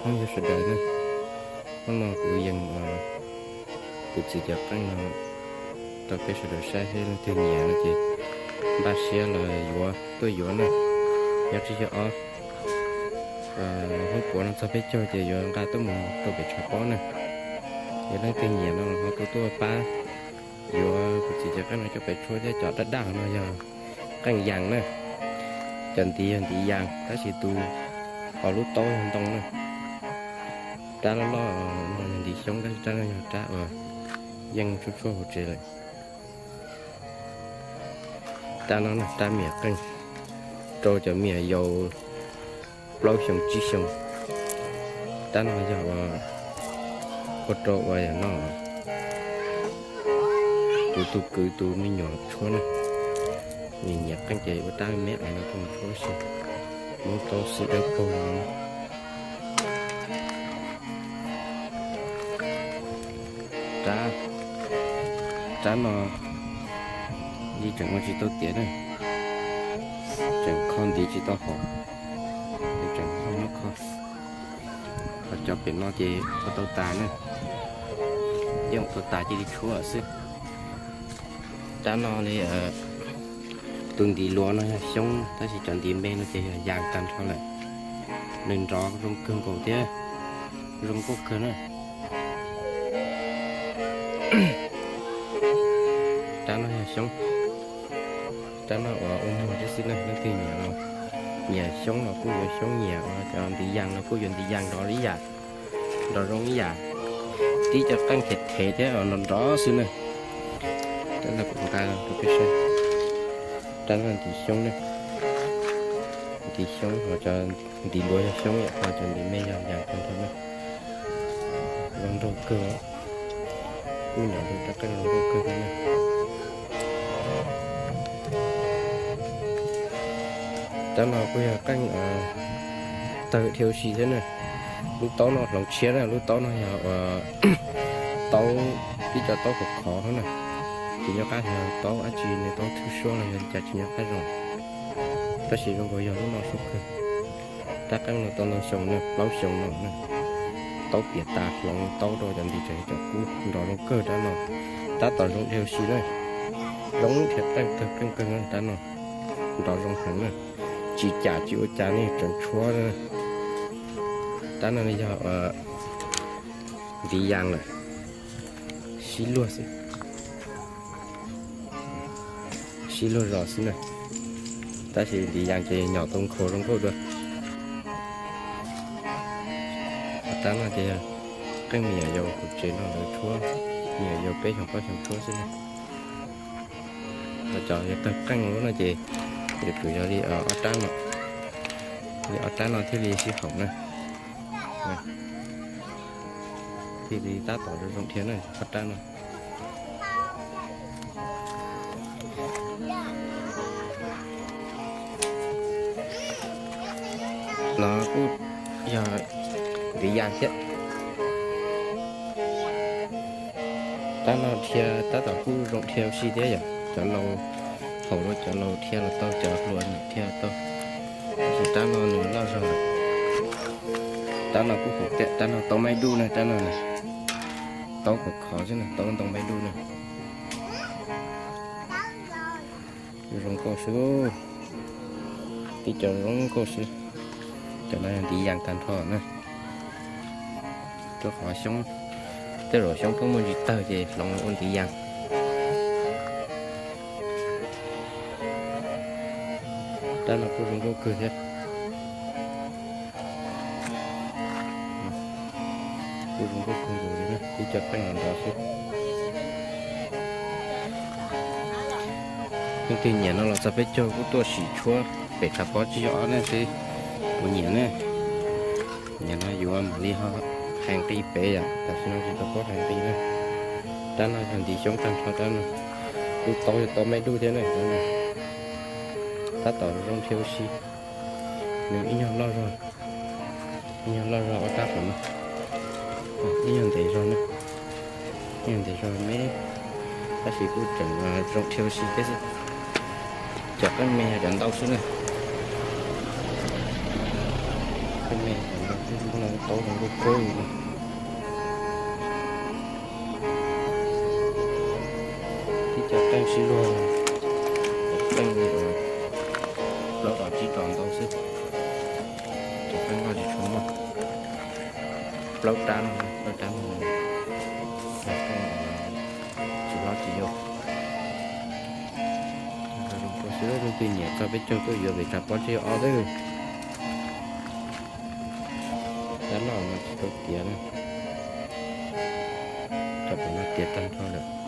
Nyob zoo sawv daws na, hnub no kuv yees kuv txiv cov qeej no rau peb sawv daws saib thiab, leej twg nyiam no ces npaj siab los yuav tuaj yuav na. Nyob tsib caug ob, hnub puav no txog peb caug ces yuav nqa tuaj mus rau pem tshav pob na. Yog leej twg nyiam no los ho tuaj tuaj pab yuav kuv txiv cov qeej no coj pem tshuab thiab. Cov daj daj no yog qeej yas na, cov ntiv yog ntiv yas tab sis tus hauv lub taub yog ntoo na. Rab loj loj no yog ntiv xyoob tab sis rab no yog rab uas yeej tshuab tshuab hauv tsev lawm. Rab no rab miam qeej, rau cov me nyuam yaus plaub xyoo tsib xyoo. Rab no yog ua rau uas yog no kuv tus kwv tus me nyuam tshuab na. Nws nyiam qeej ces ua rab me me no rau nws tshuab xwb, muab taub xwb dawb paug no. Rab, rab no yeej tseem ua tsis tau tiav na, tseem kho ntiv tsis tau hauv, tseem muab kho. Ho cov pem no ces ua tau tas na, yeej ua tau tas cia li tshuab xwb. Rab no li tus ntiv luav no yog xyoob tab sis cov ntiv me no ces yog yas tag nrho lawm. Nws nrov zoo kawg nkaus thiab zoo nkauj kawg na. Rab no yog xyoob, rab no uas ua muag thiab xwb na. Leej twg nyiam los, nyiam xyoob los kuj yuav xyoob, nyiam cov ntiv yas los kuj yuav ntiv yas, nrov ib yam, nrov zoo ib yam. Tib cov qeej thev thev thiab nrov nrov xwb na. Rab no kuv nqa rau peb saib, rab no ntiv xyoob na, ntiv xyoob ho cov ntiv luav yog xyoob yom, ho cov ntiv me yog yas tag nrho na. Zoo nraug kawg, kuj nyuam tus rab qeej zoo nraug kawg thiab na. Rab no kuj yog qeej tawg dhia ua si thiab na. Lub taub no hloov tshiab na, lub taub no yog uas taub, tib cov taub khov khov na, tsis nyob qab, yog taub dab tsi ne, taub thwj suab los yog li cas tsis nyob qab zoo. Tab sis zoo nkaus yog lub no sub kawg. Rab qeej no tau ntau xyoo na, plaub xyoo no na. Taub piam tas hloov taub rau cov ntiv tseem cov kub, nrov zoo kawg rab no. Tab tom zoo dhia ua si na, zoo dhia qeej tawg qeej kawg na rab no. Nrov zoo heev na, tsis cam tsis ua cas ne, tseem tshuab na. Rab no yog ntiv yas lawm, sib luag xwb, sib luag zos xwb na. Tab sis ntiv yas ces nyom tau nkhaus zoo nkauj dua. Rab no ces yog qeej me nyuam yaus hauv tsev no lawv tshuab, me nyuam yaus peb xyoos plaub xyoos tshuab xwb na. Ho cov yog tawg qeej lub no ces yuav tsum yog li ob rab no, li ob rab no thiaj li sib haum na, thiaj li tab tom zoo zoo dhia na ob rab no. No kuj yog ntiv yas thiab. Rab no dhia tab tom kuj zoo dhia ua si thiab yom, cov laus, haum rau cov laus dhia los tau, cov hluas dhia los tau. Tab sis rab no nws loj zog lawm. Rab no kuj haum tiag, rab no taub maib dub na, rab no taub khov khov xwb na, taub ntoo maib dub na. Zoo nkauj xwb, tib co zoo nkauj xwb. Cov no yog ntiv yas tag nrho na. Rau qhov xyoob, tej zaum xyoob pheej muaj ntsis tawg ces hloov ua ntiv yas. Rab no kuj zoo nkauj kawg thiab. Kuj zoo nkauj kawg nkaus li na, tib co qeej nrov xwb. Leej twg nyiam no los txog peb caug kuj tuaj sim tshuab pem tshav pob tsib caug ob ne seb puas nyiam ne. Nyiam no yuav mam li ho hais nqi pem yom, tam sim no tsis tau paub hais nqi na. Rab no yog ntiv xyoob tag nrho rab no. Lub taub yog taub maib dub thiab ne. Tab tom zoo dhia ua si. Nws ib nyuag loj zog, ib nyuag loj zog ob rab qhov no, ib nyuag ntev zog na, ib nyuag ntev zog me, tab sis kuj tseem zoo dhia ua si thiab xwb. Cov qeej me yog cov ntau xwb na. Qeej me cov ntau xwb, lub no Taub zoo nkauj kawg li. Tib co qeej sib luag, qeej plaub rov tsib rov ntau xwb. Cov qeej no tsis tshua muaj, plaub rab no, plaub rab no, qeej tsis hlob tsis yau. Zoo nkauj xwb, leej twg nyiam txog peb caug tuaj yuav pem Tsab Pob Tsib Yog ob xwb. Rab loj no tsis tau tiav na, rau pem no tiav tag nrho lawm.